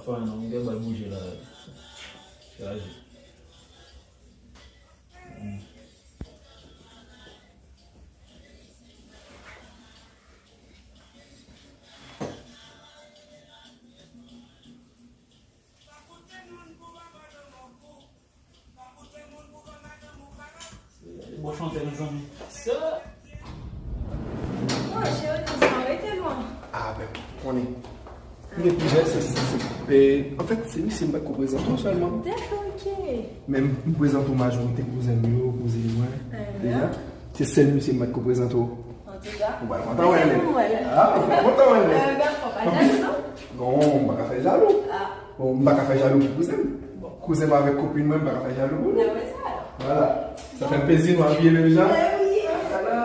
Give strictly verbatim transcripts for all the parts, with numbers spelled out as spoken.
Pa non, m gen bal bouje la. Chaje. Bon chantè, mezanmi. Sa. Oh, cheri, kouzen an rete lwen. Ah, ben, konnen. M gen plizyè, se, se, se, e, anfèt, se misye m pa t ko prezante w sèlman. Dakò, ok. Men m prezante w majorite kouzen m yo, kouzin mwen, deja. Se sèl misye m pa t ko prezante w. Antouka, ou pral kontan wè l. Ah, ou pral kontan wè l. Euh, ben, fò pa jalou, non? Non, m pa ka fè jalou. Ah. Bon, m pa ka fè jalou pou kouzen m. Bon. Kouzen m avèk kopin mwen, m pa ka fè jalou pou li. Nan wè sa, alò. Vwala. Sa fè m plezi, nou abiye menm jan. Ben wi. Vwala.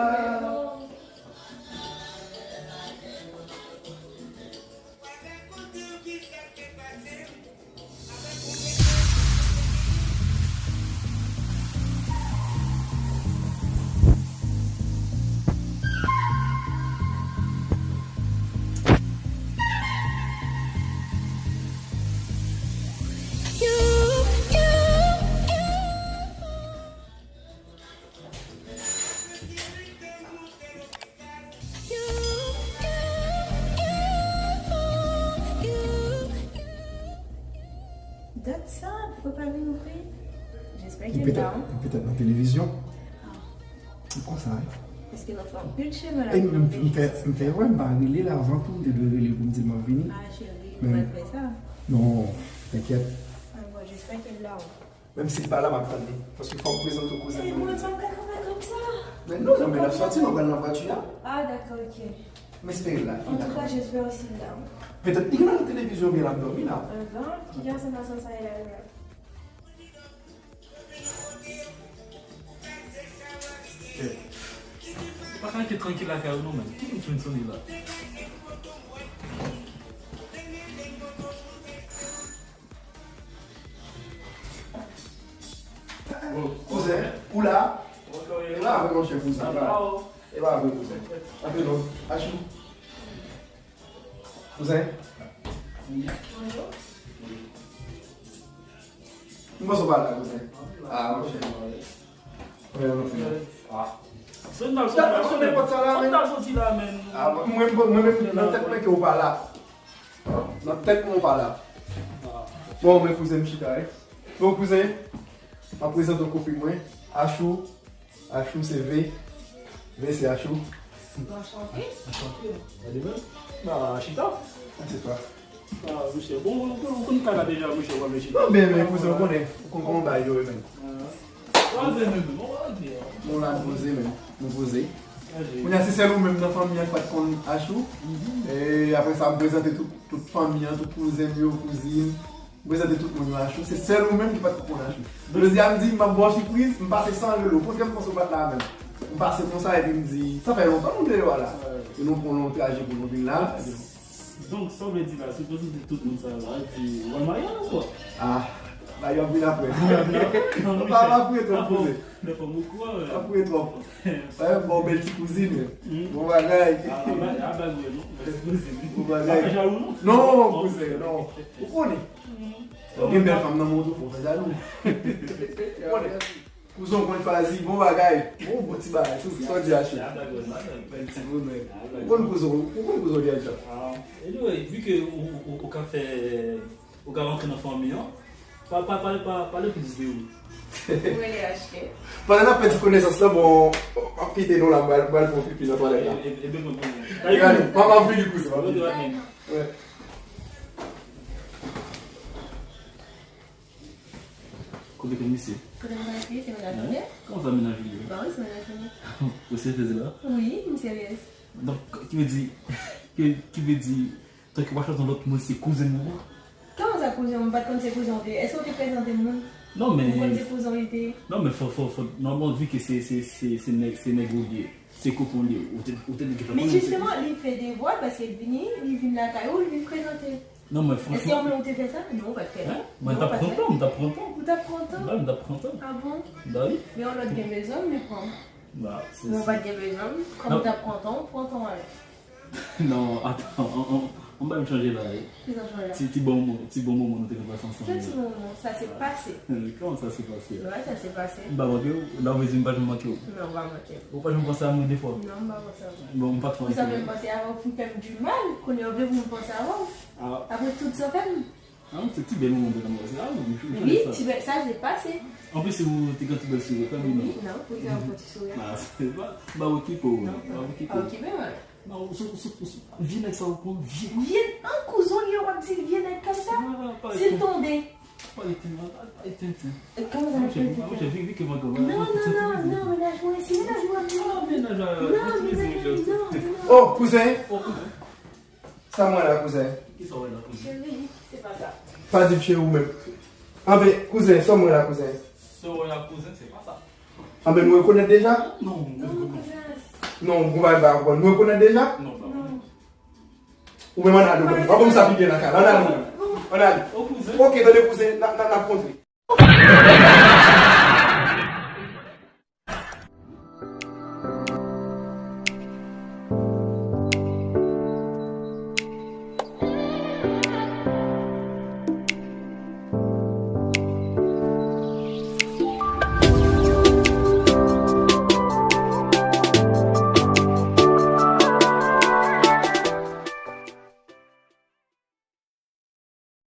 Dat sa, papa vin ouvri. J'espère qu'il est là, hein. Petèt nan televizyon. Ah. Konsa, wi. Paske nou fè anpil chemen la. E m, m fè, m fè wè, m pa rele l avan tou, m te dwe rele pou m di l m ap vini. Ah, cheri, ou pa t fè sa. Non, t'inquiète. Ah, bon, j'espère qu'il est là, hein. Menm si l pa la, m ap tann li. Paske fò m prezante w kouzen mwen. E mwen, m pa ka kanpe konsa. Men non, non, men l ap sòti, nou pral nan vwati a. Ah, dakò, ok. M espere l la. En tout cas, j'espère aussi l la. Petèt li nan televizyon oubyen l ap dòmi la. Anvan, ki jan sa nan sans sa e la la? Ou pa ka rete trankil lakay ou non, menm. Ki moun ki vin sone la? Kouzen, ou la? E pa vre, monchè, kouzen, e pa, e pa vre, kouzen. Antre non, Achou. Kouzen? Bonjou. M panse w pa la, kouzen. Ah, monchè. Wè, monchè. Ah. Sot nan, sot nan, sot nan, sot nan, sot nan, men. Ah, mwen, mwen, mwen, mwen, nan tèt mwen ke w pa la. Nan tèt mwen w pa la. Bon, men kouzen m chita, wi. Bon, kouzen, m ap prezante w kopin mwen, Achou. Achou se V. V se Achou. Anchante. Anchante. Gade menm. Ba, chita. Ah, se pa. Ah, monchè, bon, ou konn, ou konn kay la deja, monchè, w ap chita. Non, ben, men, kouzen, ou konnen, ou konn kòman bagay yo ye, men. Ah. Bon, la, nou poze, men. Nou poze. Kounye a, se sèl ou menm nan fanmi an ki pa t konn Achou. E apre sa, m prezante tout, tout fanmi an, tout kouzen m yo, kouzin. M prezante tout moun yo Achou. Se sèl ou menm ki pa t konn Achou. Jodi a, m di, m ap ba w sipriz, m pase san rele w. Poukisa m panse w pa t la menm? M pase konsa, epi m di, sa fè lontan nou te la. E nou pran yon traje pou nou vin la. Donk, sa w vle di la, si w prezante tout moun sa yo la, di, w al marye ankò? Ah, la, yo ap vin apre. Yo ap vin apre? Non, pa, pa priye twòp, kouzen. Men fò m ou kwè, men. Pa priye twòp. Ba yo ba w bèl ti kouzin, men. Bon bagay. A, a, a, bagay, non. Bèl ti kouzin. Bon bagay. Pa fè jalou, non. Non, kouzen, non. Ou konnen. Ou gen bèl fanm nan men w tou, fò w fè jalou. Ou konnen. Kouzen w konn chwazi, bon bagay. Bon, bon ti bagay, tou, sa w di Achou. Bèl ti bonè. Ou konn kouzen w, ou konn kouzen w gen jan. Ah, anyway, vu que ou, ou, ou ka fè, ou ka rantre nan fanmi an, pa, pa, pa, pa, pale plis de ou. Ou rele H K. Pandan n ap fè ti konesans lan, bon, m ap kite nou la, m pral, m pral fè yon pipi nan twalèt la. E, e, e, e, gade, m ap, m ap vini kouzen, m ap vini. Wè. Kote ke misye? Kote m pase, se mennaj mwen ye. Kòman sa mennaj ou ye? Ba wi, se mennaj mwen ye. Ou seryez la? Wi, m seryez. Donk, ki vle di, ki, ki vle di, tanke w ap chwazi yon lòt moun, se kouzen ou an? Kòman sa kouzen w? M pa t konn se kouzen w te ye. Èske w te prezante moun? Non, men, m konn se kouzen w li te ye. Non, men fò, fò, fò, nòmalman, vi ke se, se, se, se nèg, se nèg ou li ye, se kote w li ye, ou te, ou te dwe fè konnen. Men jisteman, li fè devwa l paske l vini, li vin lakay ou, li vin prezante. Non, men franchman. Èske w vle ou te fè sa? Non, ou pa t fè sa. Hein? Mwen t ap pran tan, mwen t ap pran tan. Ou t ap pran tan? Ba, mwen t ap pran tan. Ah bon? Ba wi. Men yon lòt gen bezwen, men pran. Ba, se, men w pa t gen bezwen, kòm ou t ap pran tan, ou pran tan w ale. Non, atan, an, an, Anba m chanje la, wi. Ti, ti bon mo-, ti bon moman nou te gen pase ansanm. Ki ti moman? Sa se pase. Kòman sa se pase? Wè, sa se pase. M pa manke w? Nan vezi m pa janm manke w. Non, w pa manke m. Ou pa janm panse a mwen de fwa? Non, m pa panse a mwen. Bon, m pa t panse. Ou sa menm panse avè w pou fè m di mal, kounye a w vle pou m panse avè w. Apre tout sa w fè m. Ah, se ti bèl moman de lanmou. Ah, wi, m chanje sa. Wi, ti bèl, sa se pase. Anplis, ou te gen ti bèl souri kanmenm. Wi, non, pou te gen yon ti souri. Ah, se pa, m pa okipe w, non, m pa okipe w. Pa okipe mwen. Non, ou sou, ou sou, ou sou, vye nèg sa ou konn, vye. Vye, an kouzon li yo w ap di l vye nèg konsa? Si l tonbe. Pa etenn, pa etenn, etenn. Kòman sa, pa etenn? Non, non, non, non, mennaj mwen, si mennaj mwen ap di. Non, mennaj mwen, non, non. Oh, kouzen. Oh, kouzen. Sa mwen la, kouzen. Kisa w wè la, kouzen? Cheri, se pa sa. Pa di m cheri ou menm. Anben, kouzen, sa mwen la, kouzen. Sa w wè la, kouzen, se pa sa. Anben, nou rekonèt deja? Non, non, kouzen. Non, ou pa, pa konprann. Nou rekonèt deja? Non, pa konprann. Ou menm ann ale, ou menm. W ap ban m sa pi byen nan kay la. Ann ale, ou menm. Ann ale. Oh, kouzen. Ok, tande, kouzen, n a, n a, n ap kontre.